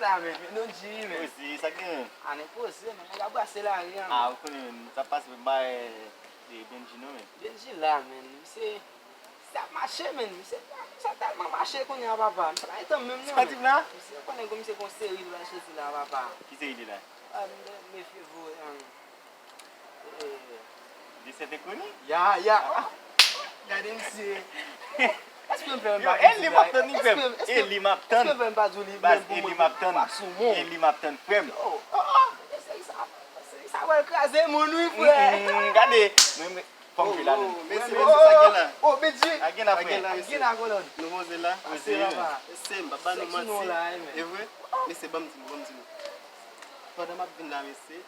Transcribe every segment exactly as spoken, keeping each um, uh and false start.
La, men, men, Don G, men. Poze, sa k gen? A, nèg poze, men, nèg ap brase lari a, men. A, ou konnen, men, sa pase, men, bay, e, Benji, non, men. Benji la, men, misye, misye ap mache, men, misye, misye tèlman mache kounye a, papa, misye pa gentan menm, non, men. Misye konnen gon misye gon seri li pral soti la, papa. Ki seri li la? A, men, mefye vou, De sèt enkoni? Ya, ya. Gade misye. Èske m fè menm pa di li? Eli m ap tann li, frè m. Eli m ap tann. Baz, Eli m ap tann. Eli m ap tann, frè m. Sa pral kraze moun, wi, frè. Gade. Fò m jwe la menm. Mesye, mesye, sa gen la? Oh, Benji. Sa gen la, frè. Sa gen la, kolòn. Nou poze la. Mesye, m pa ba nou manti. E vre? Mesye, ban m di nou, ban m di nou. Pandan m ap vin la, mesye,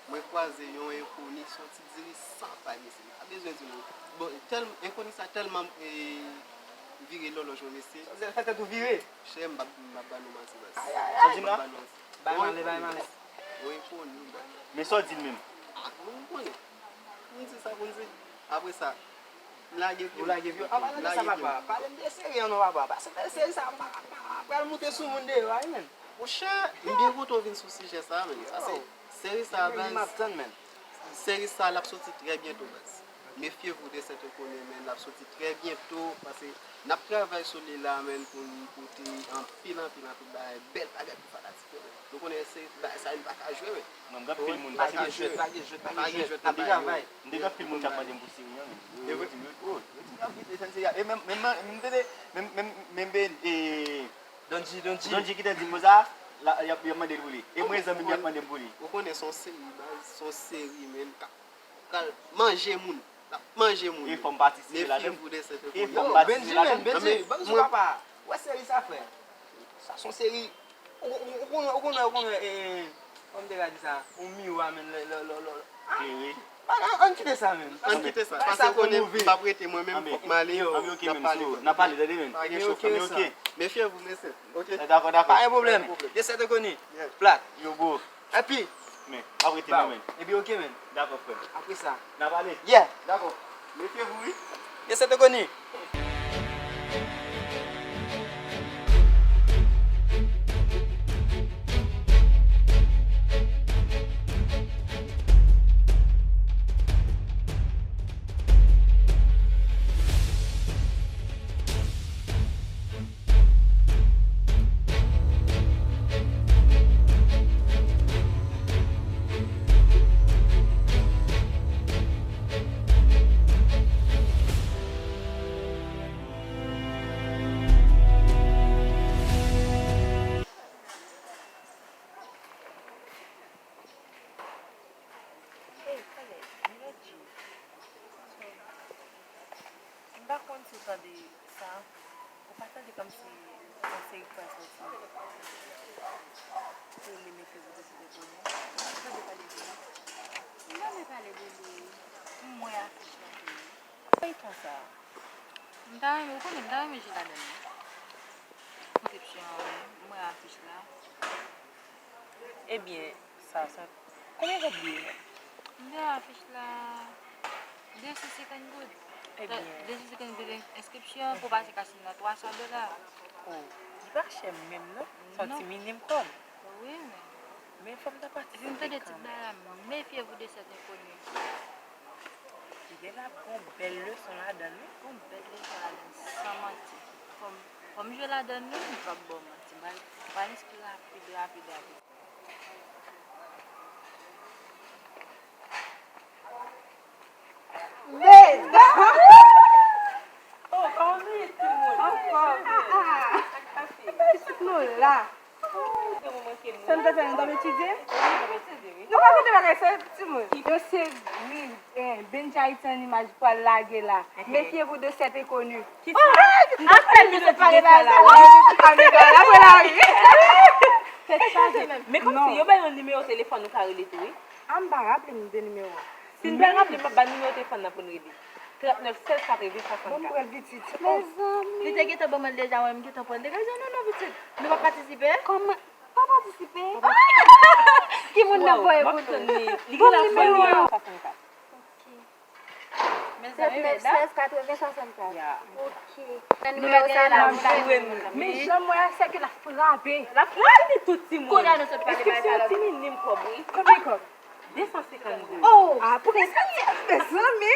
mwen kwaze yon enkoni soti diri san pay, mesye. M pa bezwen di nou. Bon, tèl, enkoni sa tèlman, e, vire lòlòj mwen, mesye. Sa fè tèt ou vire? Chè, m p ap, m p ap ba nou manti, baz. Sa w di m la? Bay malè, bay malè. Yon enkoni, baz. Men sa w di l menm? A, nou konnen. M di sa pou m di. Apre sa, m lage pye m. Ou lage pye w. A, pa nan sa, papa. Pale m de seri an non, papa. Paske seri sa, pa, pa, pa pral moute sou moun deyò a, wi, menm. Monchè, m byen kontan w vin sou sijè sa a, menm. Paske seri sa a, baz, seri sa a, l ap soti trè byento, baz. Mefye vou de sèt enkoni, menm, l ap soti trè byento, paske n ap travay sou li la, menm, pou n pote anpil, anpil, anpil bagay, bèl bagay pou fanatik yo, menm. Nou konnen se bagay sa yo pa ka jwe, men. Mwen, m gen anpil moun k ap mande m pou seri an, men. Yo di m, yo, yo di m, yo di m, yo di m, e, menm, menm, menm, menm, menm, menm, e, Don G, Don G. Don G ki te di m konsa, la, y ap, y ap mande l pou li. E mwen, zanmi m, y ap mande m pou li. Ou konnen se yon seri, baz, se yon seri, menm, k ap, k ap manje moun. L ap manje moun. E fò m patisipe ladan l. E fò m patisipe ladan l. Benji, men, Benji, ban m di w, papa. Ou wè seri sa, frè? Sa se yon seri Ou, ou, ou konnen, ou konnen, ou konnen, e, kòman m te ka di sa? Yon miwa, men, lè, lè, lè, lè, a, klere. Ann, ann kite sa, men. Ann kite sa. Paske ou konnen m p ap rete mwen menm, fòk m ale. Anben, oke, men, so, n ap pale, tande, men. Anben, oke. Mefye vou, mesye. Oke. Dakò, dakò. Pa gen pwoblèm. De sèt enkoni. Plat. Yo, bro. Epi, men, m ap rete mwen menm. Epi, oke, men. Dakò, frè m. Apre sa. N ap pale. Yeah. Dakò. Mefye vou, wi. De sèt enkoni. Ey, Caleb, Melody. M pa konn si w tande sa. Ou pa tande kòmsi yon seri k pral sòti. Ki rele Mefye vou de sèt enkoni. Ou tande pale de li? M pa vle pale de li. M wè afich la tou. Feyton sa. M ta renmen, ou konnen, m ta renmen jwe ladan l wi. Konsepsyon an, wi. M wè afich la. Ebyen, sa, sa, konbyen goud li ye? M te afich la de san senkant goud. Ebyen. De san senkant goud en-, enskripsyon pou pase kasino la, twa san dola. Oh, li pa chè menm non. Se yon ti minim kòb. Wi, men. Men fò m ta patisipe kanmenm. Mefye vou de sèt enkoni. Li genlè ap gon bèl leson ladan l wi. Gon bèl leson ladan l, san manti. Fò m, fò m jwe ladan l wi, m p ap ba w manti. M pral, m pral enskri rapid, rapid, rapid. Bèl! Oh, kòman nou ye timoun? Anfòm. Sa k pase? Pitit nou la. Sa nou t ap fè, nou t ap etidye? Nou pa kite bagay sa, timoun. Yon seri, eh, Benji Ayiti an imaj pral lage la. Mefye vou de sèt enkoni. Kisa? Apèl misye pale la, sa la. Apre la, wi. Tèt chaje. Men kòmsi yo bay yon nimewo telefòn nou ka rele tou, wi. A, m pa raple m de nimewo. Si n pral raple, m ap ba nimewo telefòn nan pou n rele. Trant nèf sèz katreven swasannkat. Bon, m pral pitit. Mezanmi. Li te gentan ban mwen l deja, mwen m gentan pran l. Degaje non, non, pitit. Nou p ap patisipe? Kòman? Pa patisipe? Ki moun nan voye pou nou? Li gen la foli an swasannkat. Ok. Sèt nèf sèz katreven swasannkat. Ok. Nan nimewo sa la, m ka jwenn moun nan. Men jan m wè a, se ke l ap frape. L ap frape tout timoun. Kounye a nou sot pale bagay sa la. Eske se yon ti minim kòb, wi. Konbyen kòb? De san senkannde. Oh! Ah, pou kisa? Mezanmi!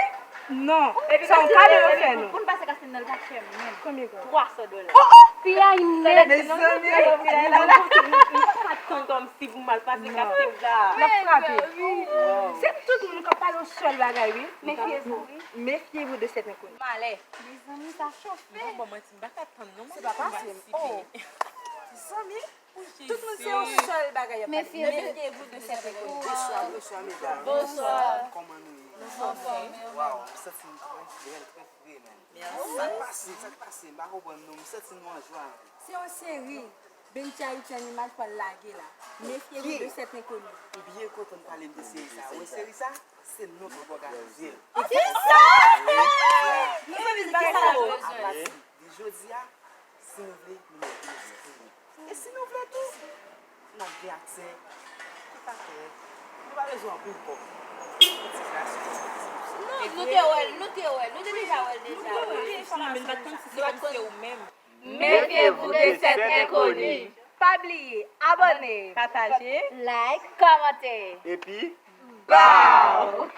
Non. Sa yon kado yo fè nou. Pou n pase Kasten nan, l pa chè menm. Konbyen kòb? Twa san dola. Oh, oh! Fi a inèt. Mezanmi! M pa t konn kòmsi pou m al pase Kasten sa. L ap frape. Se tout moun k ap pale yon sèl bagay, wi. Mefye vou, wi. Méfiez-vous de cet inconnu. Malè. Mezanmi, sa chofe. Bon, bon, mwen, m pa t ap tann, non. Se pa paske m, oh. Zanmi, tout moun se yon sèl bagay y ap pale. Mefye vou. Méfiez-vous de cet inconnu. Bonswa, bonswa, medam. Bonswa. Kòman nou ye? Nou anfòm. Waw, m santi m trè bèl, trè fre, menm. Mèsi. Sa k pase? Sa k pase? M pa konprann, non. M santi nou an jwa. Se yon seri. Bendja Haiti Animal pral lage la. Méfiez-vous de cet inconnu. M byen kontan n pale m de seri sa. Ou wè seri sa? Se nou k ap òganize l. Se sa! Nou fè vizit sa yo. Apati de jodi a, si nou vle, nou mèt nou enskri. E si nou vle tou, n ap gen aksè tout afè. Nou pa bezwen anpil kòb. Ti kreyasyon. Non, nou te wè l, nou te wè l, nou te deja wè l deja. Nou te wè l, men nou pa t konn si se ou menm. Méfiez-vous de cet inconnu. Pa bliye, abòne, pataje, like, kòmante. Epi, baw!